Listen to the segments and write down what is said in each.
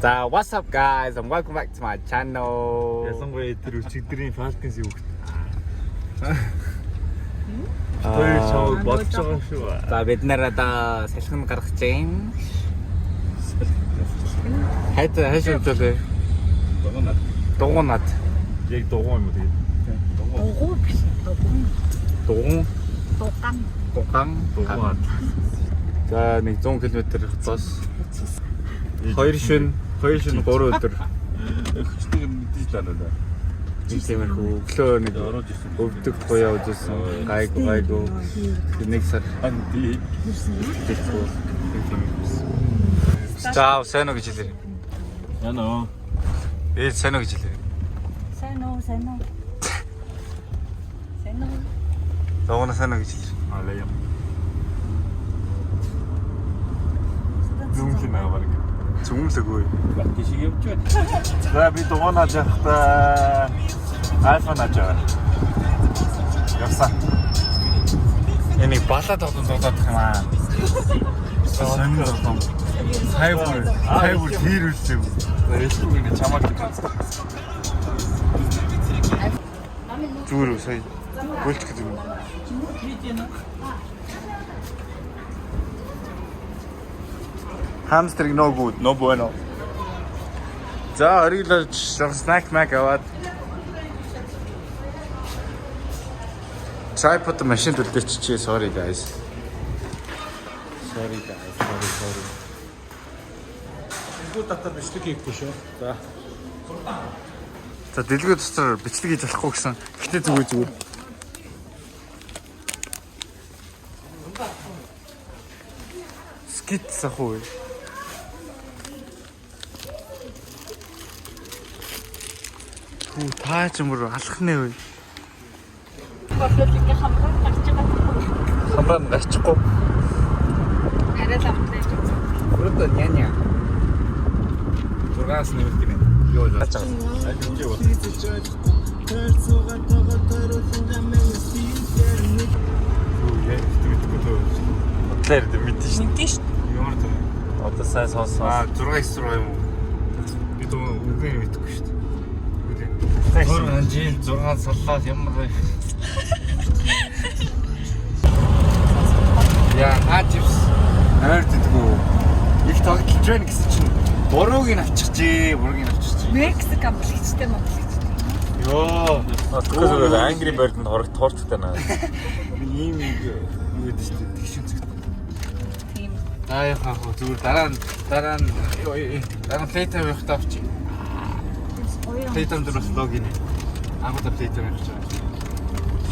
За, what's up, guys, and welcome back to my channel. Ялангуяа тэр өчигдрийн Falcons-ийн хүүхэд. Хоёр чамайг бодож байгаа юм шүү. За, бид нар одоо салхинд гарах гэж байна. Хайд хайш явж байлаа. Дугуйнаад. Яг дугуй юм уу тэгээд? Дугуй биш. Дугуй. Дугуй. Дуган. Дуган. Дугуйнаад. За, нэг 100 км хотоос 2 шөнө 3 өдөр. Хүчтэйг мэдээж л аа да. Нэг тиймэрхүү өглөө нэг Ороод ирсэн. өвдөг буяа үзүүлсэн. Гайгүй, гайгүй. Тэр нэг сар Анди. дэлгүү. Нэг тиймэрхүү. За, сайн уу гэж хэлээрэй. Яна. Ээ, сайн уу гэж хэлээрэй. Сайн уу, сайн уу. Сайн уу. Дугуйнаа сайн уу гэж хэлээрэй. Алаа юм. Зүмх юм аа баг. Зүмлэггүй. Бати шиг явж байна. За, би дугуйнаад явахдаа iPhone авч байгаа. Явсан. Энийг балаа тоглон тоглоодох юм аа. Сонин тоглоом. Сая бүр тэр үлсэв. Хэлэхгүй ингэ чамаар Зүгээр үү, сая гүйлт гэдэг юм. Hamstring no good, no bueno. За, ориглож жоохон snack мак аваад tripod машинд үлдээчихээ. Sorry, guys. Sorry, guys. Sorry, sorry. Дэлгүүр дотор бичлэг хийхгүй шүү. За. За, дэлгүүр дотор бичлэг хийж болохгүй гэсэн. Гэтэ зүгээр, зүгээр. Скит сах уу? Хүү, та ч юм уу алах нэ вэ? Болол ингээ хамраа гарч байгаа. Хамраа нь гарчихгүй. Арай л амтлаа. Өрөөдөө няня. 6-аас нэмэлт юм. Юу л болж байгаа. Аль хэмжээ бол. Юу яа, мэдгүй төө. Бодлоор мэдэн шүү. Мэдэн шүү. Ямар төө. Одоо сайн сонссон. Аа, 6 9 6 юм уу? Би дөө үгүй мэдэхгүй шүү дээ. Үгүй дээ. 6 жил 6 саллаа ямар вэ? Яа, наа чипс ойр дэггүй. Их тоглож байна гэсэн чинь бурууг нь авчихжээ, бурууг нь авчихжээ. Мексик амтлагчтай амтлагчтай. Йоо, Тэгэхээр Angry Bird-д хорог туурчтай наа. ийм юу гэдэг чинь тэгшин цэгт. Тийм. За, яхаа хөө зүгээр дараа нь playtime явахдаа авчих. Гоё юм. Playtime дээр бас логин. Анхудаа playtime явах гэж байгаа.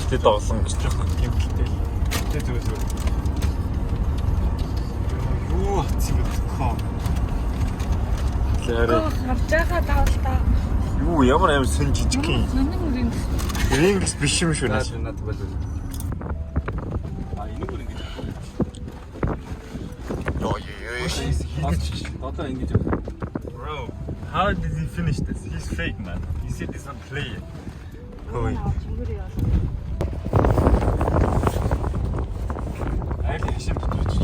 Гэтэ тоглосон гэж Жохон гэмтэлтэй. Тэ, зүгээр, зүгээр. Юу атсан бэ? Ком. Тэгэхээр Харж байгаа таавал та. юу ямар амар сэн жижиг юм. Нүнэн өрийн. Рингс биш юм шүү наа. Наад болов. А, энийг бүр ингэж. Йоо ёо. Одоо ингэж. Bro, how did he finish this? He's fake, man. He said he's not player. Хөөе. Чимгэр яа. Айл хашаа дотор очиж.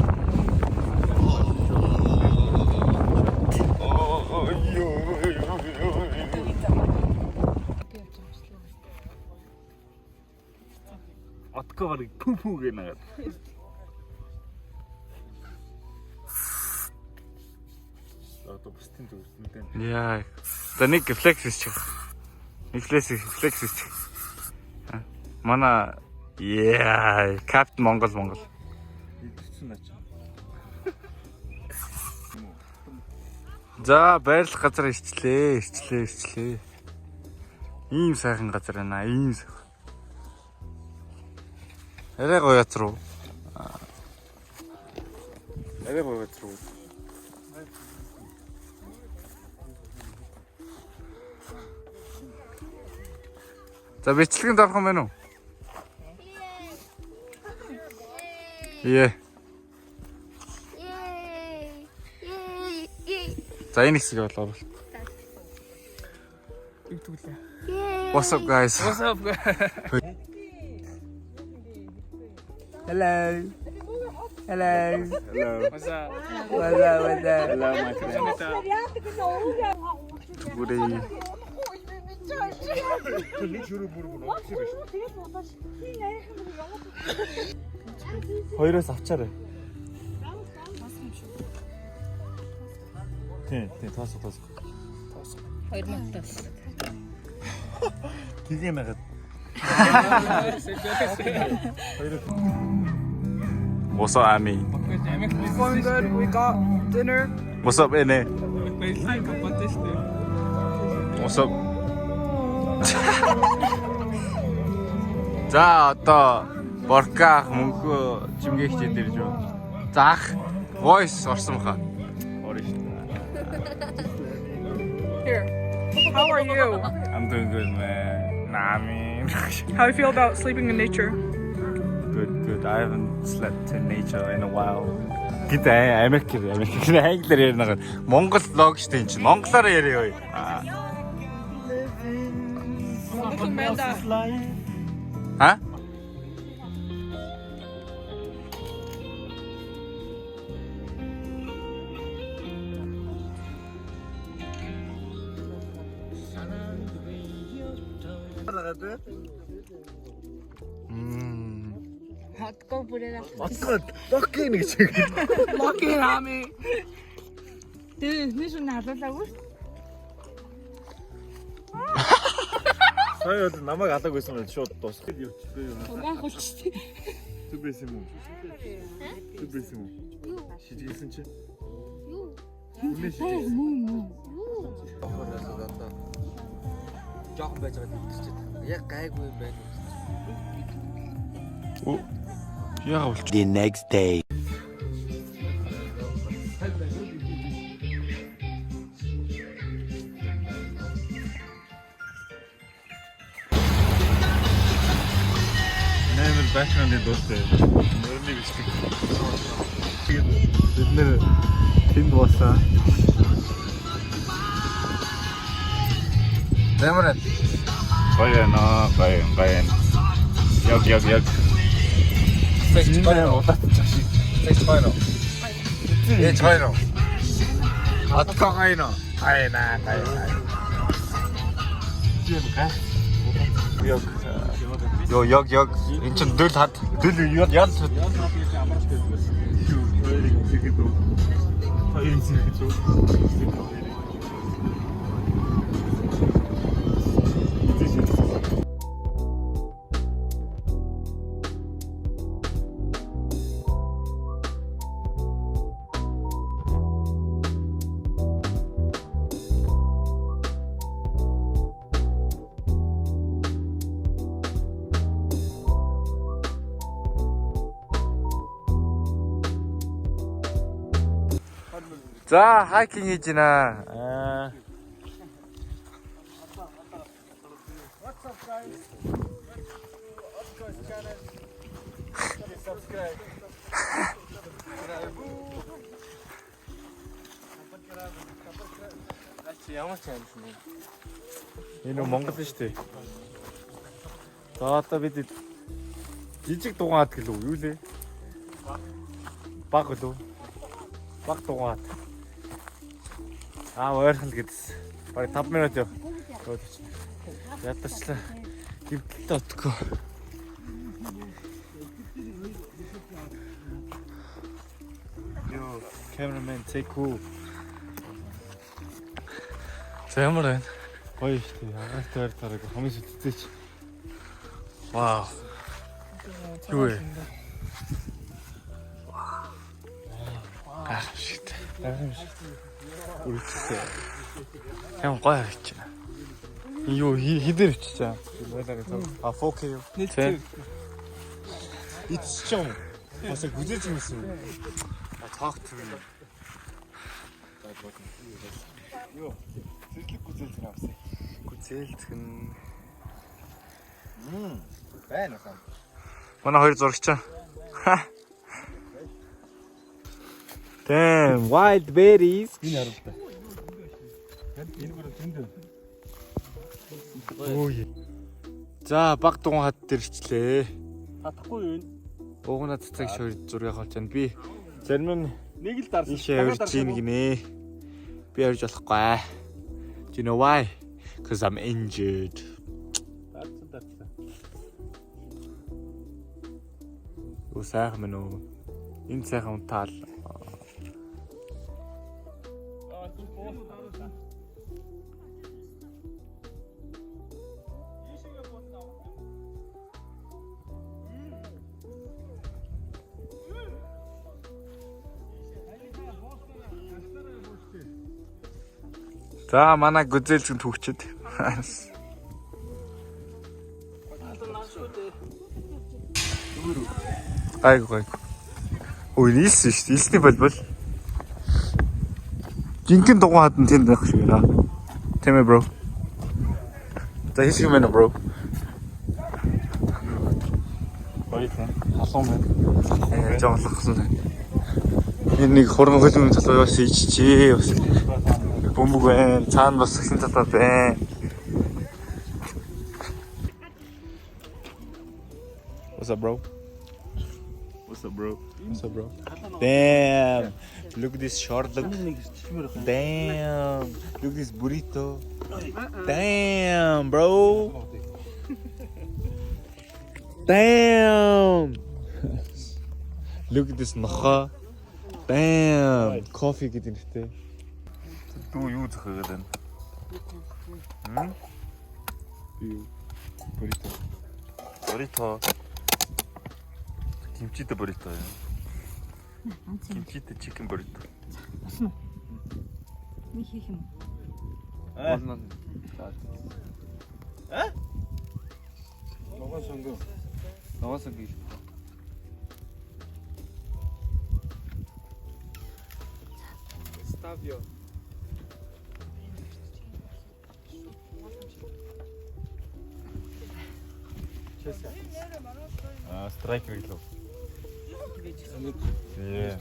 Отко барыг пү пү гэнэ. Одоо бусдын зүгээр мэдэн. Яа. За, нэг flex хийчих. Нэг flex хийчих. Манай яа, Captain Монгол Монгол. Идэрсэн наач. За, байрлах газар ирчлээ, ирчлээ, ирчлээ. Ийм сайхан газар байна. Ийм сайхан. Арай гоё газар уу? Арай гоё газар уу? За, бичлэгэнд орох юм байна уу? Ее. Yay! Yay! Yay! За, энэ хэсэг бол оруулах. Yay! What's up, guys? What's up, guys? Hello. Hello. Hello. What's up? What's up? What's up? Hello my friend. Бүрээ. Хоёроос авчаарай. Тийм, тийм, тоосоо тоосоо. Тоосоо. 2000 тас. Тэгээ нагаад. What's up, Amy? Going good. We got dinner. What's up, Ene? What's up? За одоо Борка ах мөнхөө чимгээгч дээр ирж байна. За ах voice орсон баха. Орно шүү. Here. How are you? I'm doing good, man. Nah, I mean, How do you feel about sleeping in nature? good, good. I haven't slept in nature in a while. Гэтэ Америк Америк англиар ярина гэх. Монгол лог шүү дээ энэ чинь. Монголоор яриа юу? А? Хотгоо бүрээр Отгоо локи нэг чиг. Lucky Ami. Тэгээ эхний шөнө халуулаагүй шүү. Сая бол намайг алаагүй байсан бол шууд дуусах явчихсан юм. Угаан хулчти. Зүг байсан юм уу? Зүг байсан юм уу? Шижгэлсэн чи. Юу? Үнэ шижгэлсэн. Жоохон байж байгаа мэдчихээд. Яг гайгүй юм байна. Яага болчих. The next day. Нэмэр background-ийн дуутай. Мөрний бичлэг. Бид нэр тэнд буусан. Нэмэр. Гоё наа, гоё, гоё. Яг яг яг. Энэ улаатчих шиг. Гоё. Э гоё. Атка гоё. Гоё наа, гоё. Тийм гай. Яг. Йоо яг яг эн чин дөл хад дөл ял ял Хоёрыг зэхэд үү. Хоёрыг зэхэд үү. За hiking хийж байна. Аа. Ямар ч юм бэ? Энэ үү Монгол шүү дээ. За одоо бид жижиг дугаан хат гэлүү юу лээ? Баг гэлүү? Баг дугаан хат. Аа ойрхон л гэдсэн. Бараг 5 минут яв. Ядарчлаа. Гимтэлтэй отгоо. Йоо, cameraman take cool. За ямар байна? Гоё шүү дээ. Агаарт байр тараг хамгийн сүтцээч. Вау. Юу вэ? Гайхамшигтай. Гайхамшиг. Үргэлжлээ. Ямар гоё харагдаж байна. Юу хідэр өчөж байгаа. А 4K юу? Тэ. Идчихэж юм. Бас гүзээж юмсан. Talk to me. Юу? Зэрлэг гүзээлзгэн авсан. Гүзээлзгэн. Байна уу? Манай хоёр зурагч. Damn, wild berries. Энэ харамтай. Энэ гүр тэнд. Өө. За, баг дугуйн хад дээр ирчлээ. Татахгүй юу? Буугна цэцэг шуурь зураг авах чинь би Зарим нь Нэг л дарсан. ийшээ авирч ийн гинэ. Би авирч болохгүй. Do you know why? Cuz I'm injured. Дарсан дарсан. Юу сайхан мэн үү? Энэ сайхан унтаал. За манай гүзээлзгэн түүхчэд. Гайгүй гайгүй. Ой, нийлсэн шүү дээ. Илсний болбол. Жинхэнэ дугуй хатан тэнд байх шиг байна. Тийм ээ, bro. За хийх юм байна, bro. Гоё тийм. Халуун байна. Э, жоохон лахсан. Энэ нэг хурган хөлбөмбөг талбай бас ичжээ. Бас бөмбөг байна. Цаана бас сагсан талбай байна. What's up, bro? What's up bro? What's up, bro? Damn. Look at this short look. Damn. Look at this burrito. Damn, bro. Damn. Look at this нохоо. Damn. Coffee гэдэг нэртэй. Дүү юу зөхөгээд байна? Би юу? Burrito. Буррито. Кимчитэй буррито юм. Кимчитэй chicken burrito. Болсон уу? Ми хийх юм. Болно. Ногоон сонгоо. Ногоон сонгоо. Ставио. Аа, страйк гэглөө. Yeah.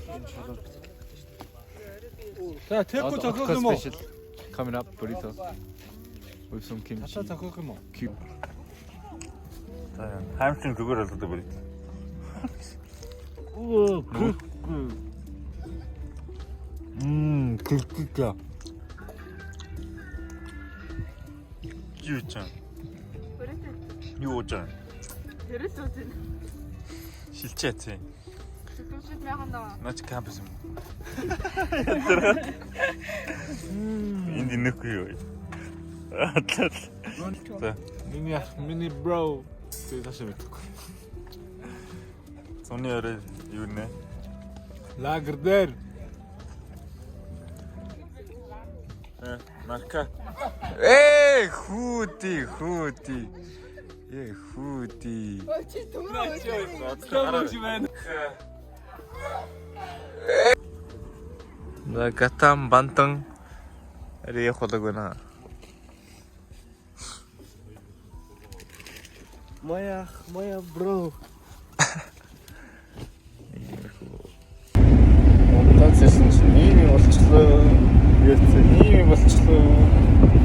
За, тэхгүй зохиох юм уу? Special coming up burrito with some kimchi. Ташаа зохиох юм уу? За, хаймчин зүгээр болгодог буррито. Мм, кэлкэлээ. Юу чам? Юу чам? Тэрэл үзэн. Шилчээ тий. Түлшид мяхан даа. Наач кампус юм. Энд инехгүй юу? За, Миний ах, миний bro. Би таашаа мэдэхгүй. зуны орой юу нэ? Лагер дээр. Марка. Ээ, хүүди, хүүди. Ээ, хүүди. Чи түмэр байна. За гатам бантан ари явах байна. Моя, моя bro. Унтаад ирсэн чинь ийм юм болчихлоо. Яац ийм юм болчихлоо.